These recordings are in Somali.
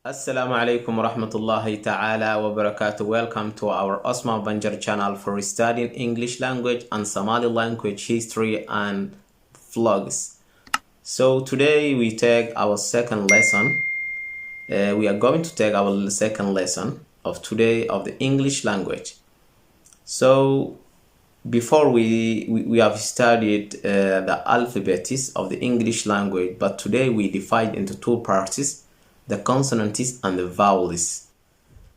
Assalamu alaikum warahmatullahi ta'ala wabarakatuh. Welcome to our Osman Banjar channel for studying English language and Somali language history and vlogs. So today we take our second lesson. We are going to take our second lesson of today of the English language. So before we have studied the alphabets of the English language, but today we divide into two parts: the consonants and the vowels.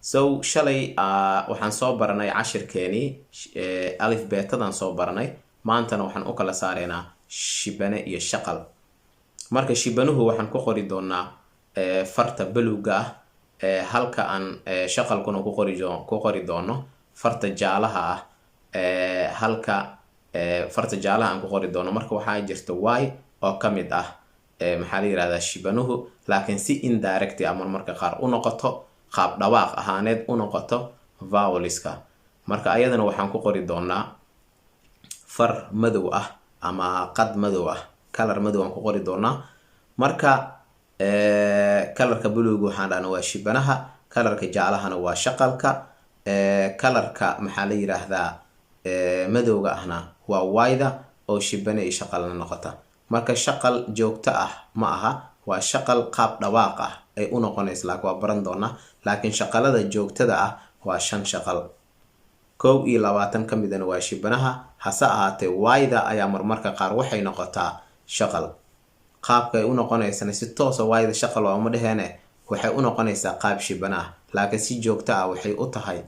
So shalay waxaan soo baranay cashirkeenii alifbeetadan soo baranay. Maantana waxaan u kala saareynaa shibane iyo shaqal. Marka shibanuhu waxaan ku qori doonaa farta buluuga ah, halka aan shaqalkuna ku qori doono farta jaalaha ah, halka farta jaalaha aan ku qori doono. Marka waxaa jirta Y oo ka mid ah, maxaa la yirahdaa, shibanuhu, laakiin si indirect ama marka qaar u noqoto qaab dhawaaq ahaaneed u noqoto vowelska. Marka ayadana waxaan ku qori doonaa far madow ah ama qad madow ah, color madow aan ku qori doonaa. Marka colorka buluuga waxaan dhahna waa shibanaha, colorka jaalahana waa shaqalka, colorka, maxaa la yiraahdaa, madowga ahna waa Y-da oo shibane iyo shaqalna noqota. Marka shaqal joogto ah ma aha, waa shaqal qaab dhawaaq ah ay u noqonaysa, laakiin waa baran doonaa. Laakiin shaqalada joogtada ah waa shan shaqal, 21 ka midana waa shibanaha. Hase ahaatee Y-da ayaa marmarka qaar waxay noqotaa shaqal. Qaabka ay u noqonaysana si toosa Y-da shaqal waa uma dhaheene, waxay u noqonaysaa qaab shibana ah, laakiin si joogto ah waxay u tahay,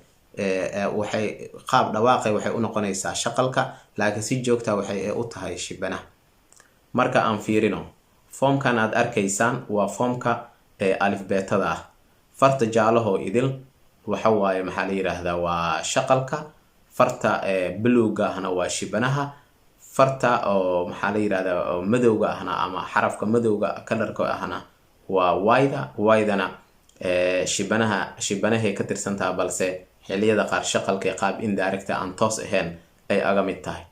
waxay qaab dhawaaqay waxay u noqonaysaa shaqalka, laakiin si joogta waxay u tahay shibanaha. Marka aan fiirino foomkan aad arkaysaan, waa foomka alifbeetada ah. Farta jaalahoo idil waxa waaye, maxaa la yiraahdaa, waa shaqalka. Farta buluuga ahna waa shibanaha. Farta oo, maxaa la yirahdaa, oo madowga ahna ama xarafka madowga colorka ahna waa Y-da. Y-dana shibanaha, shibanahay ka tirsantaha, balse xiliyada qaar shaqalka qaab indirect aan toos ahayn ay aga mid tahay.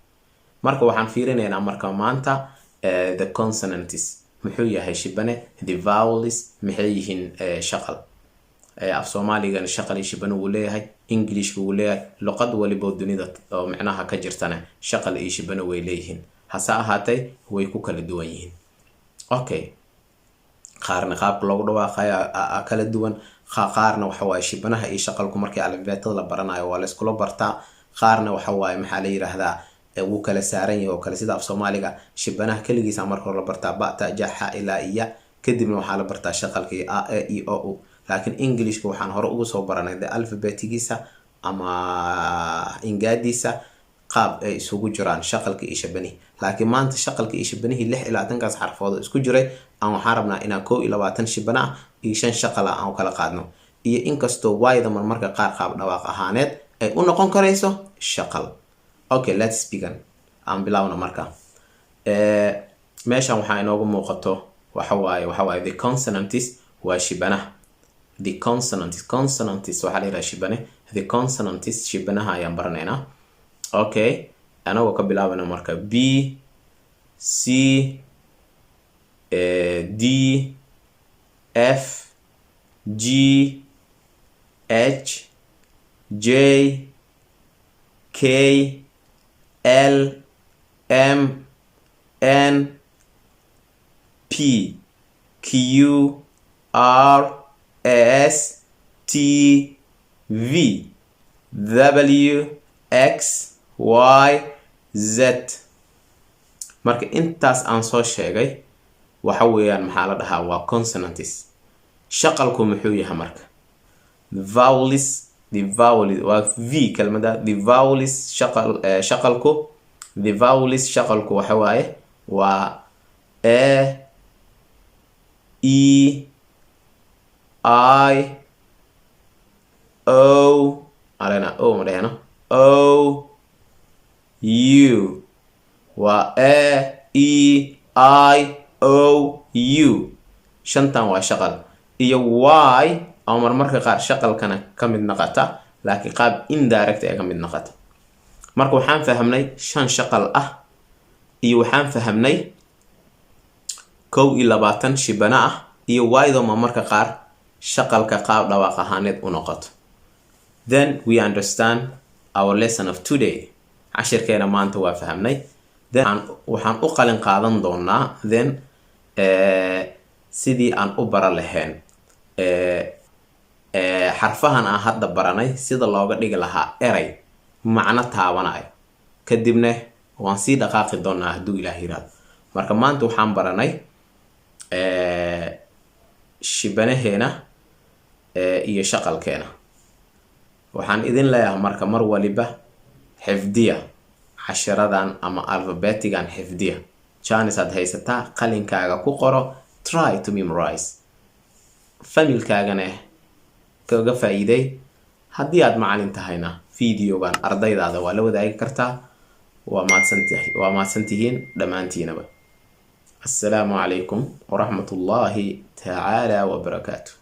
Marka waxaan fiirinaynaa marka maanta the consonants, muxuu yahay shibane, the vowels, maxay yihiin shaqal. Af Soomaaligana shaqal iyo shibane wuu leeyahay, Englishka wuu leeyahay, luqad waliboo dunida oo micnaha ka jirtana shaqal iyo shibane way leeyihiin, hase ahaatee way ku kala duwan yihiin. Okay, qaarna qaabka loogu dhawaaqayo kala duwan, qaarna waxa waaye shibanaha iyo shaqalku markii alifbeetada la baranayo waa la iskula bartaa, qaarna waxa waaye, maxaa la yiraahdaa, wuu kala saaran yahay oo kale. Sida af Soomaaliga shibanaha keligiisa marka hore la bartaa, ba, ta, ja, xa ilaa iya, kadibna waxaa la bartaa shaqalkii, a, e, i, o, u. Laakiin Englishka waxaan hore ugu soo baranay de alphabetigiisa ama ingaadiisa qaab ay isugu jiraan shaqalka iyo shabanihi. Laakiin maanta shaqalka iyo shabanihii 26-kaas xarfood oo isku jiray aan waxaan rabnaa inaan 21 shibana ah iyo shan shaqal ah aan kala qaadno, iyo inkastoo Y-da marmarka qaar qaab dhawaaq ahaaneed ay u noqon karayso shaqal. Okay, let's begin, aan bilaawno. Marka meeshan waxaa inoogu muuqato waxa waaye the consonants, waa shibanaha. The consonants, consonants waxaa la yidhaha shibane. The consonants, shibanaha ayaan baranaynaa. Okay, anagoo ka bilaabana marka B, C, D, F, G, H, J, K, L, M, N, P, Q, R, S, T, V, W, X, Y, Z. Marka intaas aan soo sheegay waxa weeyaan, maxaa la dhahaa, waa consonants. Shaqalku muxuu yahay marka? Vowels, the vowel waa V kelmada. The vowels, shaqal, shaqalku, the vowels, shaqalku waxa waaye waa A, E, I, O, alena O ma dheheno, O, U. Waa A, E, I, O, U, shantan waa shaqal, iyo Y oo marmarka qaar shaqalkana ka mid noqota, laakiin qaab indirect ee ka mid noqota. Marka waxaan fahamnay shan shaqal ah iyo waxaan fahamnay 21 shibana ah iyo Y-do marmarka qaar Shaqalka qaab dhawaaq ahaaneed u noqoto. Then we understand our lesson of today. Cashirkeena maanta waa fahamnay. Then waxaan u qalin qaadan doonaa then sidii aan u bara lahayn xarfahan aan hadda baranay, sida looga dhigi lahaa eray macno taabanayo. Kadibna waan sii dhaqaaqi doonaa, hadduu Ilaah yiraahdo. Marka maanta waxaan baranay shibanaheena iyo shaqalkeena. Waxaan idin leeyahay marka, mar waliba xifdiya cashiradan ama alphabetigan xifdiya. Chance aad haysataa, qalinkaaga ku qoro, try to memorize. Familkaagana kaga faa-iiday. Haddii aad macalin tahayna, videogan ardaydaada waa la wadaagi kartaa. Waa mahadsantihiin dhammaantiinaba. Assalaamu calaykum waraxmat ullaahi tacaala wabarakaatu.